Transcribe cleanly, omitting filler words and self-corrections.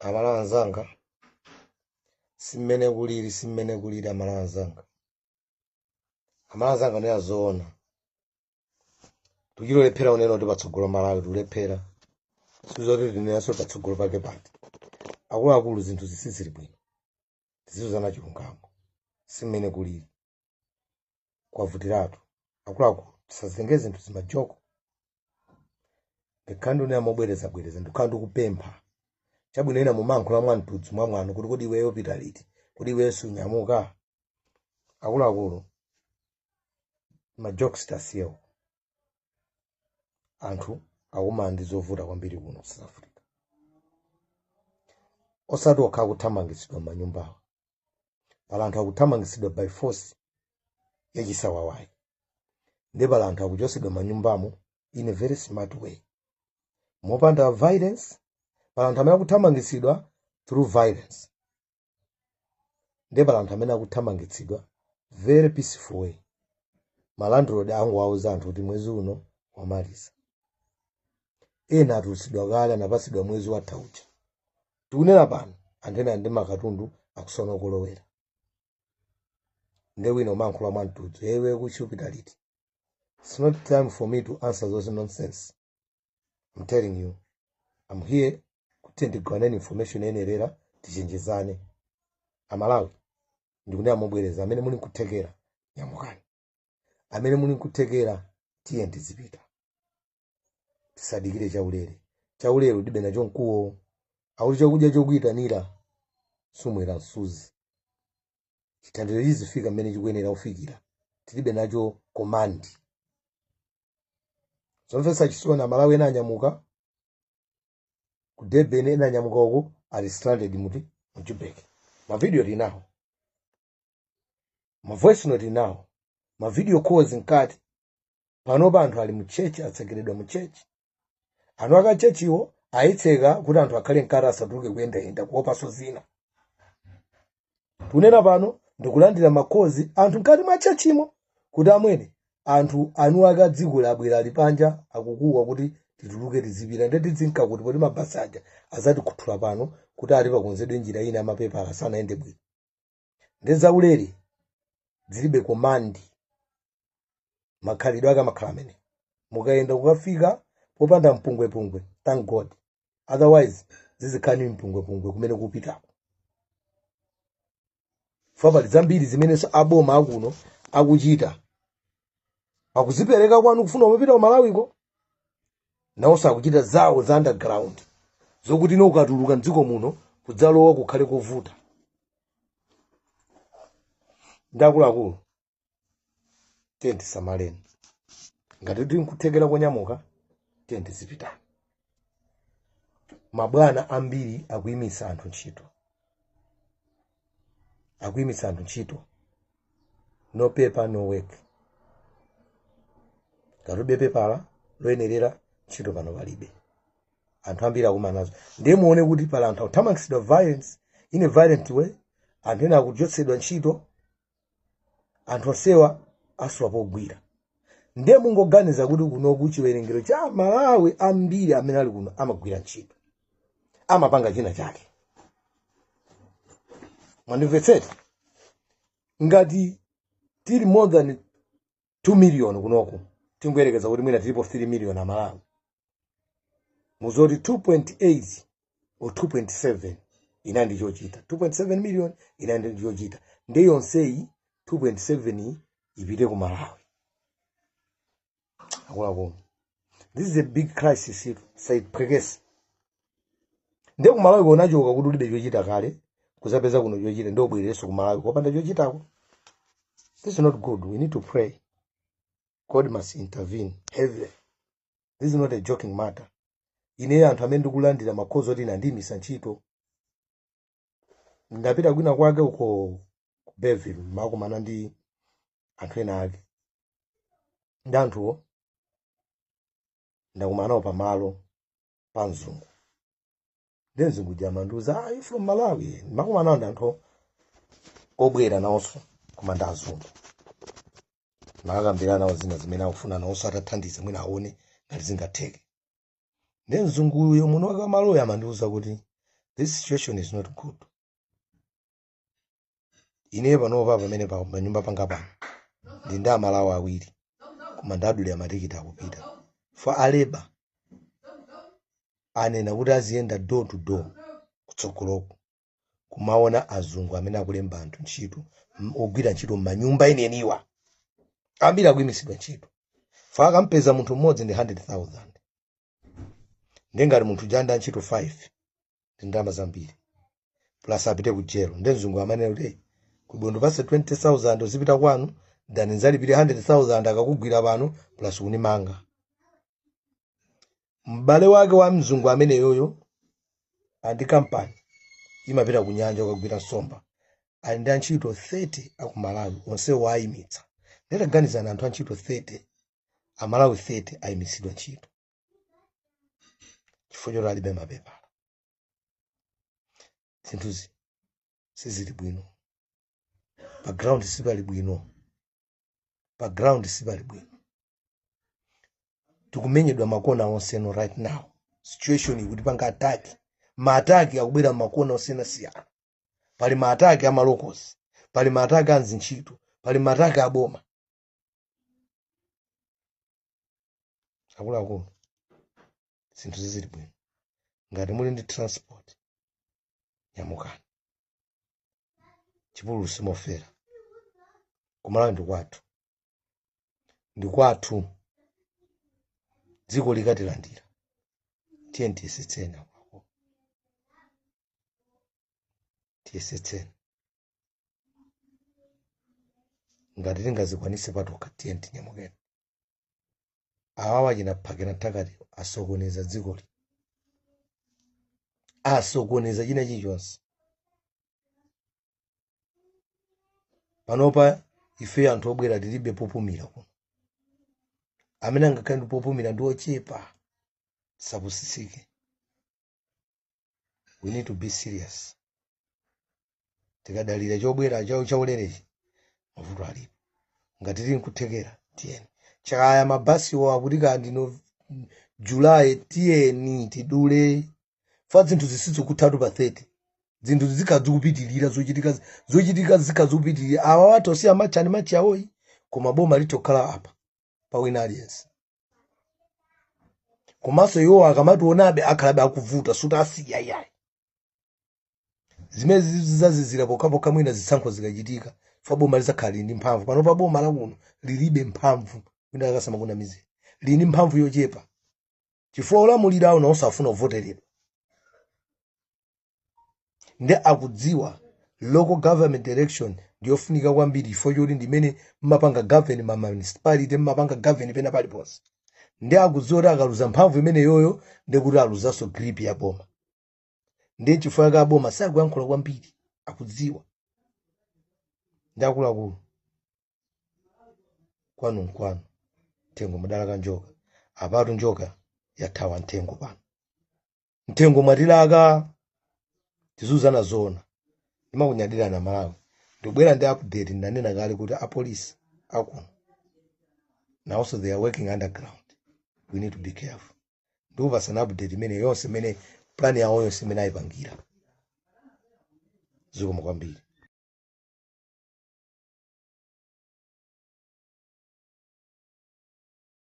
Amalawi anzanga, simmene kulili, simmene kulili. Amalawi anzanga, Amalawi anzanga, ndiya zoona, tuchilolephera unena kuti patsogolo Malawi tikulephera. Sizoti tinenaso patsogolo pake pati. Akuluakulu, zinthu zisizili bwino, tizizana chilungamo, simmene kulili, kwavutiratu. Akuluakulu, tisazitenge zinthu zimajoko. Ndikhala ndinena mobwerezabwereza, ndikhala ndikupempha chabwino. Ina mumankhula mwa mtudzu mwa mwano kuti kodi iweyo pita liti? Kodi iweyo sunyamuka? Akuluakulu, majokes tasiyewo. Anthu akumana ndi zovuta kwambiri kuno ku South Africa, osati okha akuthamangitsidwa m'manyumbawa. Pala anthu akuthamangitsidwa by force yachisawawayi, ndi pala anthu akuchosedwa m'manyumbamo in a very smart way, mopanda violence. Pala anthu amene akuthamangitsidwa through violence, ndi pala anthu amene akuthamangitsidwa very peaceful way. Malandlord angowauza anthu kuti mwezi uno wamaliza. Ena atulutsidwa kale, anapatsidwa mwezi watha uja. Tikunena pano, anthu ena ndi makatundu akusona kulowera. Nde wina umankhula mwa mtudzu, ewe kuchupita liti? It's not time for me to answer those nonsense. I'm telling you, I'm here kuti ndigawaneni information yenerera, tichenjezane. Amalawi, ndikunena mobwereza, amene muli nkuthekera, nyamukani. Amene muli nkuthekera, tiye tizipita, tisadikire chaulere. Chaulere udibe nacho mkuwo. Akuti chakudya chokuyitanira sumwera msuzi. Chithandizo chizifika mmene chikuyenera kufikira, tilibe nacho command. Zomvetsa chisoni, Amalawi ena anyamuka ku Durban, ena anyamuka uku, ali stranded muti mu Joburg. Mavideo tinawo, ma voice note tinawo, ma video calls mkati. Panopa anthu ali mu church, atsekeredwa mu church. Anthu aka chechiwo ayitseka kuti anthu akhale mkati, asatuluke kuyendayenda, kuopanso zina. Tunena pano ndikulandira ma calls, anthu mkati mwa churchimo, kuti amwene, anthu anu ake adziko labwera, ali panja, akukuwa kuti tituluke tizipita. Nde tidzinka kuti? Poti mabasi aja azatikhuthula pano kuti ali pakonzedwe njira ina, amapepala sanayende bwino. Nde zaulere zilibe command. Makhalidwe ake amakhala amene mukayenda kukafika popanda mpungwepungwe, thank God. Otherwise zizikhala ni mpungwepungwe kumene kupitako. Pali zambiri zimenenso aboma akuno akuchita pakuzipereka kwanu kufuna umapita ku Malawiko, nawonso akuchita zawo za underground, zokuti ino ukatuluka mdziko muno kudzalowa kukhale kovuta. Ndi akuluakulu, tiye tisamaleni. Ngati tili nkuthekera konyamuka, tiye tizipitani. Mabwana ambiri akuyimisa anthu ntchito, akuyimisa anthu ntchito. No paper, no work. Ngati ulibe pepala loyenerera ntchito, pano palibe. Anthu ambiri akumana nazo. Ndiye muone kuti pali anthu akuthamangitsidwa violence, in a violent way, anthu ena akuchotsedwa ntchito. Anthu onsewa asowa pogwira. Ndiye mungoganiza kuti kunoku chiwerengero cha Malawi ambiri amene ali kuno amagwira ntchito, amapanga china chake. Mwandimvetsera? Ngati tili more than 2 million kunoku, tingoyerekeza kuti mwina tilipo 3 million Amalawi, muzoti 2.8 or 2.7 ina ndi chochita, 2.7 million ina ndi chochita. Ndiye yonseyi 2.7 iyi ipite ku Malawi. Akuluakulu, this is a big crisis itu, sayiphwekese. Ndiye ku Malawi kunachoka kuti ulibe chochita kale, kuzapeza kuno chochita, ndiye ubwererenso ku Malawi kopanda chochitako. This is not good. We need to pray. God must intervene heavily. This is not a joking matter. Ineyo, anthu amene ndikulandira ma calls oti ine andiyimisa ntchito, ndapita kwina kwake uko ku Bellville, makumana ndi anthu ena ake. Ndi anthuwo ndakumana nawo pamalo pa mzungu. Ndi mzungu jamandiuza, "Ah, you from Malawi?" Makumana nawo ndi anthu obwera nawonso, koma ndi azungu. Makakambirana nawo zina zimene akufuna nawonso atathandiza, mwina aone ngati zingatheke. Ndi mzunguyo mwini wake wamaloyo amandiuza kuti this situation is not good. Ine panopa pamene pa manyumba panga pano ndi ndi Amalawi awiri, koma ndadulira matikiti akupita for a labour anena kuti aziyenda door to door kutsogoloko kumaona azungu amene akulemba anthu ntchito, ogwira ntchito m'manyumba enieniwa. Ambiri akuyimitsidwa ntchito fa akampeza munthu mmodzi ndi 100,000, ndiye ngati munthu janda ntchito 5 ndi ndalama zambiri, plus apite ku jelo. Ndi mzungu amanena kuti, "Hey, kubwino ndipase 20,000 uzipita kwanu than nzalipire 100,000 akakugwira pano plus kunimanga." M'bale wake wa mzungu ameneyoyo andi kampani imapita ku nyanja kukagwira nsomba, ali ndi antchito 30 aku Malawi, onsewo ayimitsa. Nditaganizana, anthu antchito 30 Amalawi 30 ayimitsidwa ntchito chifukwa choti alibe mapepala. Zinthuzi sizili bwino pa ground, sipali bwino pa ground, sipali bwino. Tikumenyedwa makona onseno right now. Situation ikuti panga attack, ma attack akubwera makona osiyanasiyana. Pali ma attack ama locals, pali ma attack a zintchito, pali ma attack aboma. Akuluakulu, zinthu zizili bwino. Ngati muli ndi transport, nyamukani. Chipululu simofera. Kumalawi ndi kwathu, ndi kwathu, dziko likatilandira. Tiye tiyesetseni, akuluakulu, tiyesetseni. Ngati tingazikwanise patokha, tiye tinyamukeni. Awawa achina Phakira Nthakati asokoneza dzikoli, asokoneza china chilichonse. Panopa ife anthu obwera tilibe popumira kuno. Amene angakhale ndi popumira ndi ochepa. Tisapusitsike, we need to be serious. Tikadalira chobwera chaulerechi, mavuto alipo. Ngati tili nkuthekera, tiyeni. Chakaya mabasiwo akuti kandino July, tiyeni tidule fa zinthu zisizikuthatu pa 30. Zinthu zikhala zikupitirira, zochitika zikhala zikupitirira. Awa watu osiya machani machi awoyi, koma boma litokhala apa pa wina aliyense. Komanso iwo akamationabe akhalabe akuvuta, suti asiya yayi. Zimene zizazizira pokhapokha mwina zisankho zikachitika, fa boma lizakhala lili ndi mphamvu. Pano pa boma lakuno lilibe mphamvu, mwina akasamakunamizira lili ndi mphamvu yochepa, chifukwa olamulira awo nawonso afuna kuvoteredwa. Ndi akudziwa local government election ndiyofunika kwambiri, chifukwa choti ndimene mmapanga govern ma municipality, mmapanga govern pena paliponse. Ndi akudziwa kuti akaluza mphamvu imeneyoyo, ndikuti aluzanso grip ya boma. Ndiye chifukwa chake aboma sakuyankhula kwambiri, akudziwa. Ndi akuluakulu, kwanu nkwanu, mthengo mudalaka njoka. Apatu njoka yathawa mthengo pano, mthengo mwatilaka. Tizuzana zoona. Ndimakunyadira na Malawi. Ndikubwera ndi update. Ndanena kale kuti apolisi akuno nawonso they are working underground. We need to be careful. Ndikupasana update imene yonse, imene plan yawo yonse imene ayipangira. Zikomo kwambiri.